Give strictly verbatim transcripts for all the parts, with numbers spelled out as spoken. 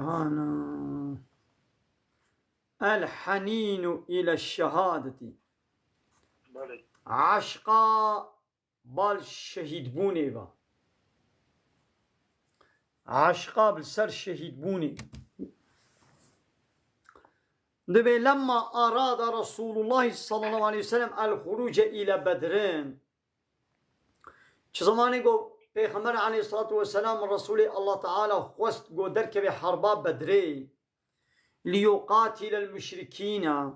Ana. El-henînu île şehadetî. Belê. Eşqa bal şehîdbûnê ve. Eşqa bi ser şehîdbûnê. Dibê lemma arada Resulullah sallallahu aleyhi ve sellem el-huruce île Bedrin. Çi zemanê ku Pêxember aleyhissalatu vesselam Resulê Allah Teala xwest ku derkeve harba Bedrê, liyuqatîlel muşrikîne,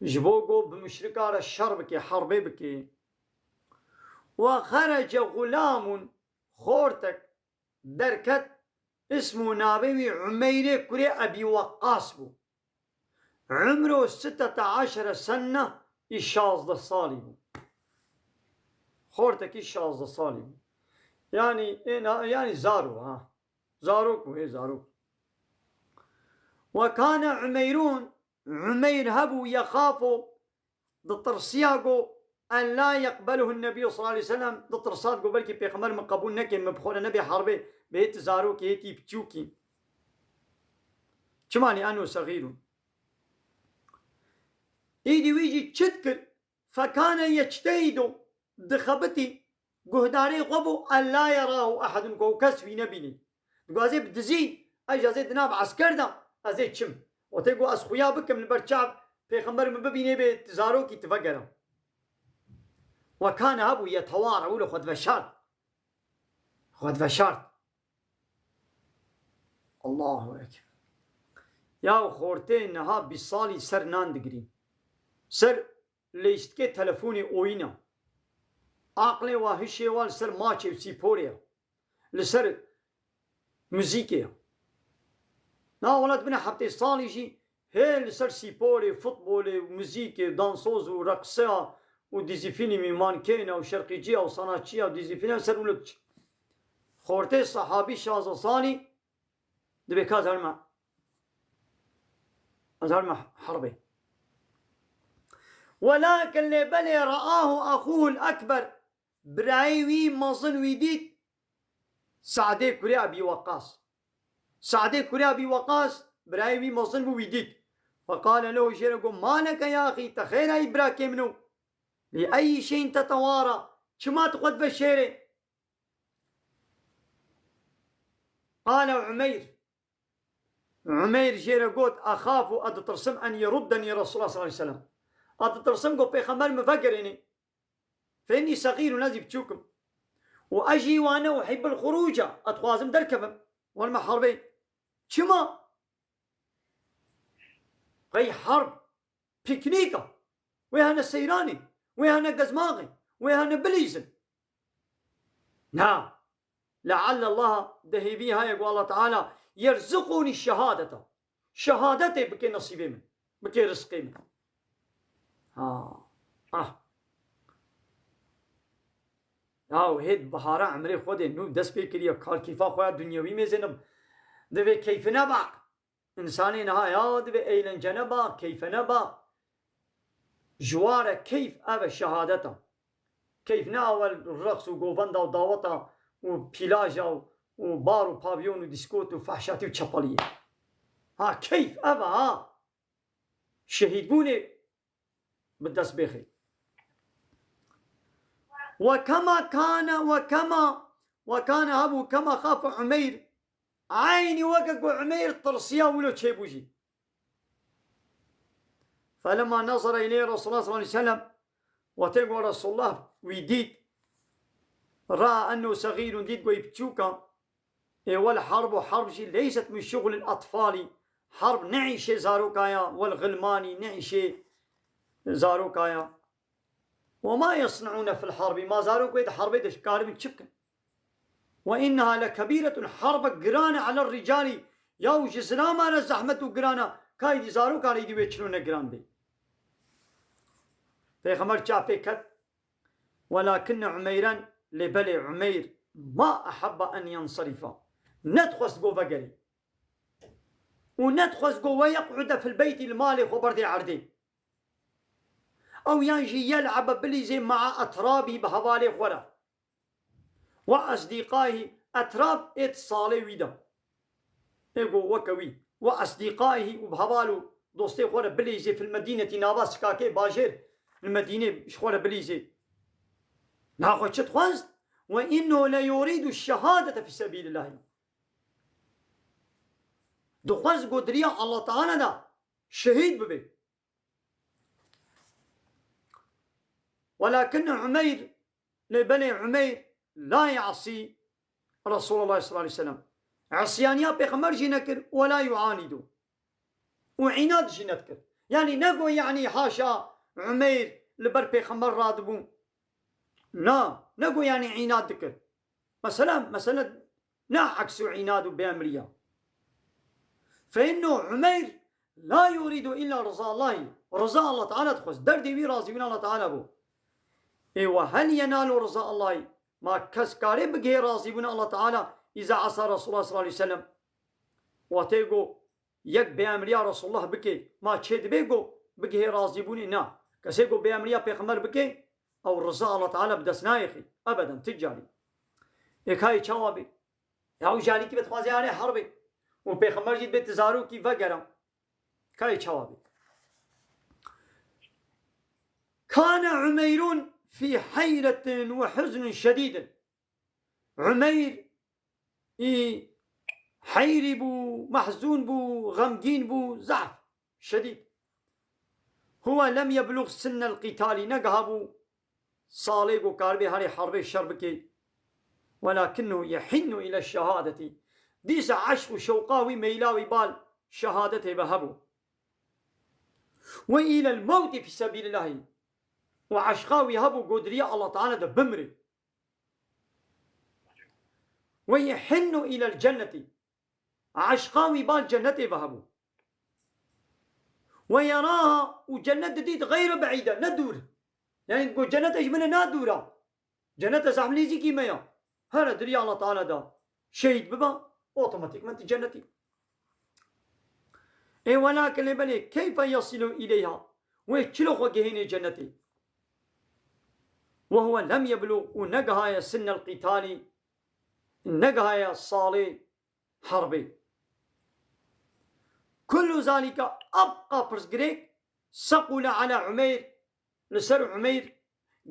ji bo ku bi muşrika re şer bike, herbê bike. Ve xerece xulamun, xortek derket, ismu navê wî Umeyrê kurê Ebî Weqqas bû. Umru sittete aşere senne, î şazdeh salî bû. Xortekî şazdeh salî bû. Yanî, ê na-, yanî zaro, ha. Zarok bû, hê zarok. Ve kane Umeyrun, Umeyr hebû yexafu, ditirsiya ku en la yeqbeluhu Nebî sallallahu aleyhi ve sellem, ditirsa ku belkî Pêxember min qebûl neke, min bi xwe re nebe herbê, bi hêt zarokî, hêtî piçûkî. Çima li enu sexîrun. Îdî wî jî çi dikir? Fekane yectehîdu, dixebitî, guhdarê xwe bû, en la yerahu ehedun, ku kes wî nebînî. Dixwazê bi dizî, ez ji ez ê di nav esker de, ez ê çim. Wextê ku ez xuya bikim li ber çav, pêxember min bibînê bê zarokî, tu vegere. Ve kane hebû yetewara, wilo xwe diveşart. Xwe diveşart. Allahu Ekber. Ya xortê niha bîst salî ser nan digirî. Ser leyştikê telefonê oyîna. Aqlê wa, hişê wa li ser maçê û sîporê ye. Li ser muzîkê ye. Na welat bine heftê salî jî hê li ser sîporê, futbolê, muzîkê, dansoz û reqseya û dizîfîlmî, mankêna û şerqîciya û sanatçiya û dizîfîlmî ser wilo diçe. Xortê sehabî şazdeh salî dibê ka ez herme, ez herme herbê. Welakin lê belê reahu axûhul ekber, birayê wî mezin wî dît, Sadê kurê Ebî Weqas. Sadê kurê Ebî Weqas, birayê wî mezin bû, wî dît. Feqale lehu, jê re got, "Ma leke ya axî, te xêr ayî birakê min o? Li eyî şeyin tetewara, çima tu xwe diveşêrê?" Qale Umeyr. Umeyr jê re got, "Exafu, ez ditirsim, en yeruddenî Resulullah sallallahu aleyhi ve sellem. Ez ditirsim ku Pêxember min vegerênê. Fe innî sexîrun, ez jî biçûk im. Û ez jî wane uhibbul xuruca, ez dixwazim derkevim, werime herbê." Çima? Qey herb, pîknîk e. Wê hene seyranê, wê hene gezmaxê, wê hene bilîzin. Na. Lealle Allah, de hêvî heye ku Allah Teala yerzuqûnî şehadeta. Şehadetê bike nesîbê min, bike rizqê min. Ha. Ah. Ya hêt bihara emrê Xwedê nû dest pê kiriye, kar keyfa xwe ya dunyewî mêzênim. Divê keyfine bak. Însanê niha ya divê eğlencene bak, keyfene bak. Ji wa re keyf ev e, şehadet e. Keyf ne ew e reqs û govenda û daweta û pîlaja û, û bar û pavyon û dîskot û fehşatî û çepeliyê. Ha, keyf ev e ha. Şehîdbûnê bi dest bêxê. Ve kema kane, ve kema, ve kane hebû kema xafe Umeyr. Eynî weke ku Umeyr tirsiya wilo çêbû jî. Felemma nezere ileyhi Resulullah sallallahu aleyhi ve sellem, wextê ku Resulullah wî dît, raa ennehu sexîrun, dît ku wî piçûk e, ê wel herb û herb jî leyset min şuxulil etfalî, herb ne îşê zaroka ya, wel xilmanî ne îşê zaroka ya. Ve ma yesneûne fil harbî, ma zarok wê di herbê de karibin çi bikin? Ve inneha lekebîretun, herb giran e, alel ricalî, yaw ji zilaman re zehmet û giran e, ka êdî zarokan re êdî wê çilo ne giran bê. Pêxember çavê ket, welakinne Umeyren, lê belê Umeyr, ma ehebbe en yenserifa, nedixwest ku vegerê. Û nedixwest ku ve yeq'ude fil beyti, li malê xwe berdê erdê. Ew yan jî yel'ebe, bilîzê, ma'a etrabî, bi hevalê xwe re. Ve esdîqayî, etrab ê di salê wî de. Ê ku weke wî. وأصدقائه û bi heval û dostê xwe re bilîzê fil medînetî nava sikakê bajêr li Medînê ji xwe re bilîzê. Na xwe çi dixwest? وإنه ليريد الشهادة في سبيل الله. Dixwest go di riya Allah Teala de şehîd bibe. ولكن عمير، lê belê Umeyr, لا يعصي رسول الله صلى الله عليه وسلم. Îsyaniya Pêxember jî nekir, ولا يعاند. Û înad jî nedikir. Yanî nego yanî haşa Umeyr li ber Pêxember radibû. Na, nego yanî înad dikir. Mesela, mesele ne aks û înad û bêemriya. فإنه عمير لا يريد إلا رضا الله. Riza Allah Teala dixwest. Derdê wî razîbûna Allah Teala bû. Ê we هل ينال رضا الله؟ Ma kes kare bigihê razîbûna Allah Teala إذا عصى رسول الله صلى الله عليه وسلم؟ Watê go yek bêemriya Resulullah bike, ma çê dibe go bigihê razîbûnê? Na. Kesê go bêemriya Pêxember bike, ew riza Allah Teala bi dest nayêxî. Ebeden, ti carî. Ê kayê çawa bê? Ya ew ji alîkî ve dixwaze arê herbê. Û Pêxember jî dibê ti zarokî vegera. Kayê çawa bê? كان عمير في حيرة وحزن شديد. Umeyr î heyrî bû, mehzûn bû, xemgîn bû, zehf, şedîd. هو لم يبلغ سن القتال، negiha bû salê ku karibê herê herbê şer bikê. ولكنه يحن إلى الشهادة. Dîsa eşq û şewqa wî, meyla wî bal şehadetê ve hebû. وإلى الموت في سبيل الله. Û eşqa wî hebû ku di riya Allah Teala de bimrê. ويحن إلى الجنة. Eşqa wî bal cennetê ve hebû. ويراها، û cennet didît, غير بعيدة، ne dûr. Yani ku cennet ji min ne dûr a. Cennet zehf nêzîkî me ya. Here di riya Allah Teala da şehîd biba, otomatîkman tu cennetî. Ê welakin lê belê, كيف يصل إليها؟ Wê çilo xwe gihênê cennetê? وهو لم يبلغ، û negihaye سن القتال، negihaye salê herbê. كل ذلك، ev pirsgirêk، ثقل على عمير، li ser Umeyr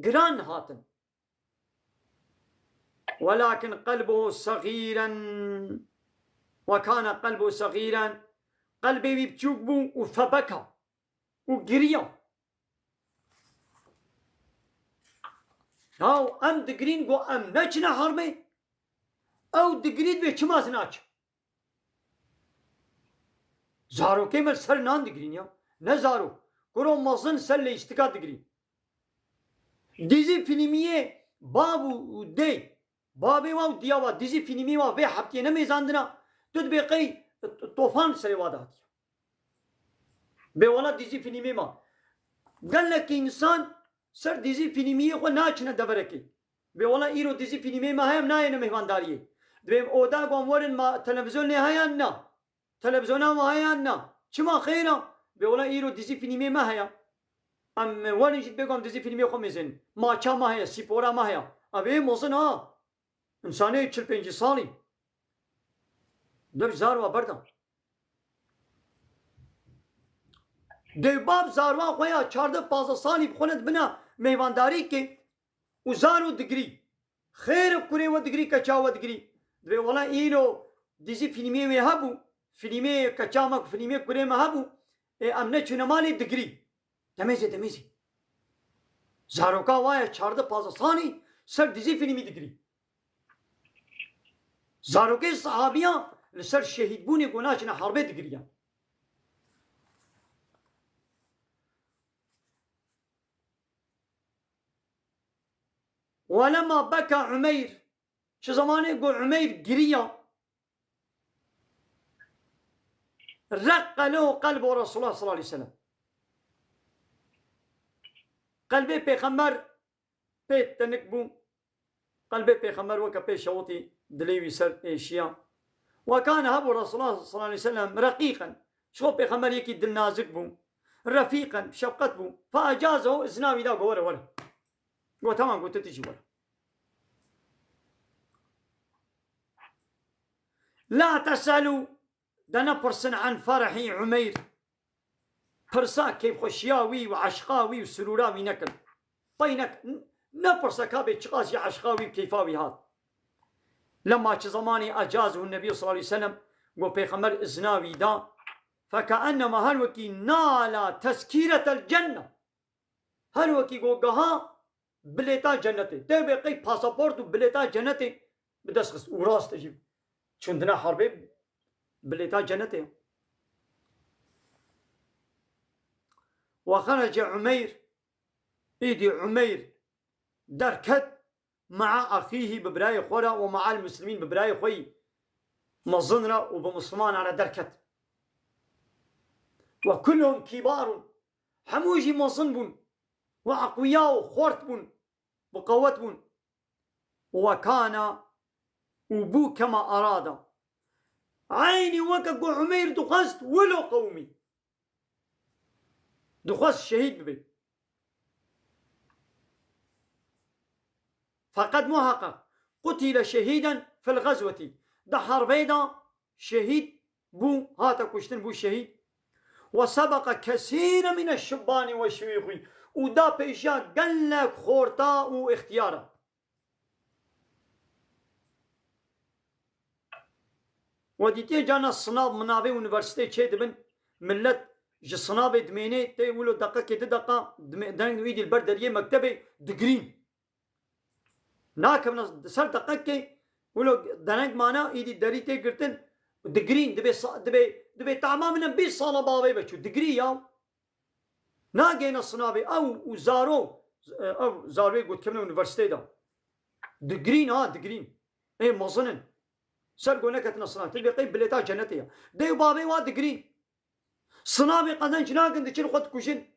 giran hatin. ولكن قلبه صغيرا، وكان قلبه صغيرا، qelbê wî biçûk bû û فبكى، û giriya. Yaw em digirîn ku em neçine herbê, ew digirî dibê çima ez naçim? Zarokê me li ser nan digirîn ya. Ne zarok. Kuro mezin ser leyistika digirîn. Dizî fîlmiyê bav û, û dê. Bavê wa û diya wa dizî fîlmiyê wa vê heftiyê nemêzandina. Tu dibê qey t-, tofan serê wa de hatiye. Bê wela dizî fîlmê ma. Gelekî însan ser dizî fîlmiyê xwe naçine deverekê. Bê wela îro dizî fîlmê ma heye, em nayêne mêhvandariyê. Dibê oda wan werin ma televîzyonê heye na. Televîzyona ma heye na. Çima xêr a? Bê wela îro dizî fîlmê me heye. Em werin jî dibê wan dizî fîlmê xwe mêzin. Maça ma heye, spora ma heye. Ev ê mezin ha. Însanê çil pêncî salî. Dev zarwa berda. Dê bav zarwa xwe ya çardeh pazdeh salî bi xwe ne dibina mêvandarî ke û zaro digirî. Xêr e kurê we digirî, keça we digirî. Dibê wela îro dizî fîlmê wê hebû. Fîlmê keça me, fîlmê kurê me hebû. Ê em neçûne malê digirî. Demêzê, demêzê. Zaroka wa ye çardeh pazdeh salî ser dizî fîlmî digirî. Zarokê sahabiyan li ser şehîdbûnê ku naçine herbê digiriyan. ولما بكى عمير، çi zemanê ku Umeyr giriya, رق له قلب رسول الله صلى الله عليه وسلم. Qelbê Pêxember pê tenik bû. Qelbê Pêxember weke pê şewitî dilê wî ser êşiya. وكان hebû رسول الله صلى الله عليه وسلم رقيقا. Ji xwe Pêxember yekî dilnazik bû. رفيقا، şefqet bû. فأجازه، izna wî da, got, were, were. Got, tamam, got, tu tijî were. لا تسألوا Te nepirsin an ferehî Umeyr. Pirsa keyfxweşiya wî û eşqa wî û sirûra wî nekin. Pey nek-, nepirse ka bê çiqas jî eşqa wî û keyfa wî hat. Lema çi zemanî ecazhu Nebî sallallahu aleyhi ve sellem, got Pêxember izna wî da, fekennema her wekî nala tezkîretel cenne. Her wekî got geha bilêta cennetê. Tevbê qey pasaport û bilêta cennetê bi dest xist. Û rast e jî. Çûn dina herbê bilêta cennetê. Ve xerece Umeyr, îdî Umeyr derket, ma'a axîhî, bi birayê xwe re, ve ma'al muslimîn, bi birayê xwe yî mezin re û bi mislimanan re derket. Ve kulluhum kîbarun, hemû jî mezin bûn, ve eqwiya û xort bûn, bi qewet bûn. Ve kana û bû kema arada. Eynî weke ku Umeyr dixwest, wilo qewimî. Dixwest şehîd bibe. Feqet muheqeq qutîle şehîden fil gazwetî. Di herbê de şehîd bû, hate kuştin, bû şehîd. Ve sebeqe kesîre mine şubbanî ve şuyuxî. Û da pêşiya gelek xorta û ixtiyara. We dîtiye cana sınav minavê unîversîteyê çê dibin, millet ji sınavê dimênê tê wilo deqekê di deqa dime-, deng wî dî li ber deriyê mektebê digirîn. Nakevne ser deqekê wilo dereng mana îdî derî tê girtin, digirîn, dibê sa-, dibê, dibê tamamine bîst sala bavê veçû, digirî ya. Nageyne sinavê ew û zaro, ew zaroyê gotkevine unîversîteyê de. Digirîn ha, digirîn. Ê mezin in. Ser go neketine sinav. Ti dibê qey bilêta cennetê ya. Dê û bavê wa digirîn. Sinavê qezenc nakin, diçin xwe dikujin.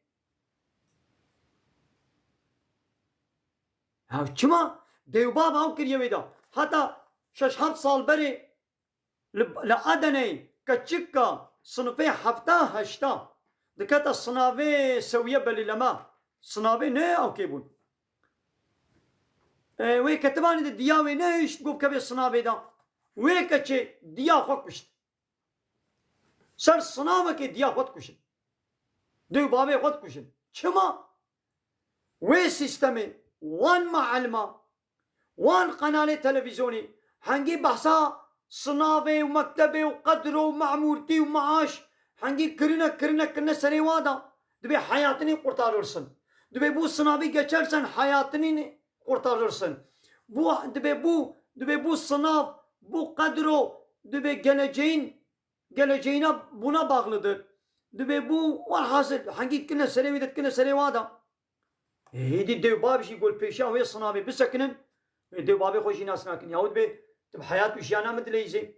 Ya çima? Dê û bav ew kiriye wê de. Heta şeş heft sal berê li, li Edeneyê keçika sinifê hefta heşta dikete sinavê sewiye belîleme. Sinavê ne ew kê bûn. E, wê ketibanê de diya wê nehişt, got bikeve sinavê de. Wê keçê diya xwe kuşt. Ser sinavekê diya xwe dikuşin. Dê û bavê xwe dikuşin. Çima? Wê sîstemê, wan meelima, wan qenalê televîzyonî, hengî behsa sinavê û mektebê û qedro û memûrtî û meaş, hengî kirine, kirine, kirine serê wa da. Dibê heyatinî qurtarırsin. Dibê bu sınavı geçersen heyatinî qurtarırsin. Bu, dibê bu, dibê bu sınav, bu qedro, dibê geleceğin geleceğine buna bağlıdır. Dibê bû, welhasil, hengî dikine serê wî de, dikine serê wa da. Êdî dê û bav jî gol pêşiya wê sinavê bisekinin, wê dê û bavê xwe jî nas nakin. Yaw dibê, tu bi heyat û jiyana min dileyîzê.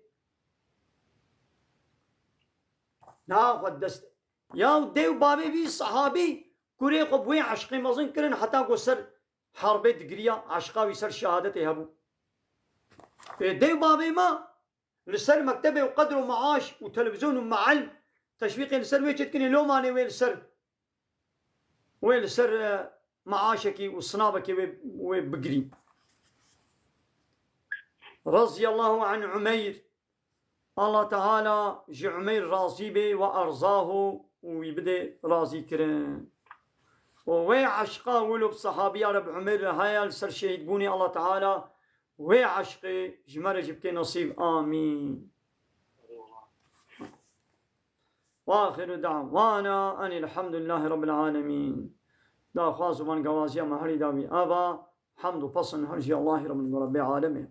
Na xwe dest. Ya dê û bavê vî sahabî kurê xwe bi wê eşqê mezin kirin, heta ku ser herbê digiriya, eşqa wî ser şehadetê hebû. Ê, dê û bavê me, li ser mektebê û qedr û meaş û televîzyon û meal teşwîqê li ser wê çêdikinê, lomanê wê li ser, wê li ser, e, meaşekî û sinavekê wê, wê bigirî. Raziyallahu an Umeyr. Allah Teala ji Umeyr razî bê ve erzahu û wî bidê razî kirin. Û wê eşqa wilo bi sahabiya re bi Umeyr re heye li ser şehîdbûnê Allah Teala Wê eşqê ji me re jî bike nesîb. Amîn. Ve axiru da'wana enil hamdulillahî rabbil alemîn. Daxwaz û bangewaziya me herî dawî ava, hemd û pesin her jî Allahî Rabbî, Rabbê alemê.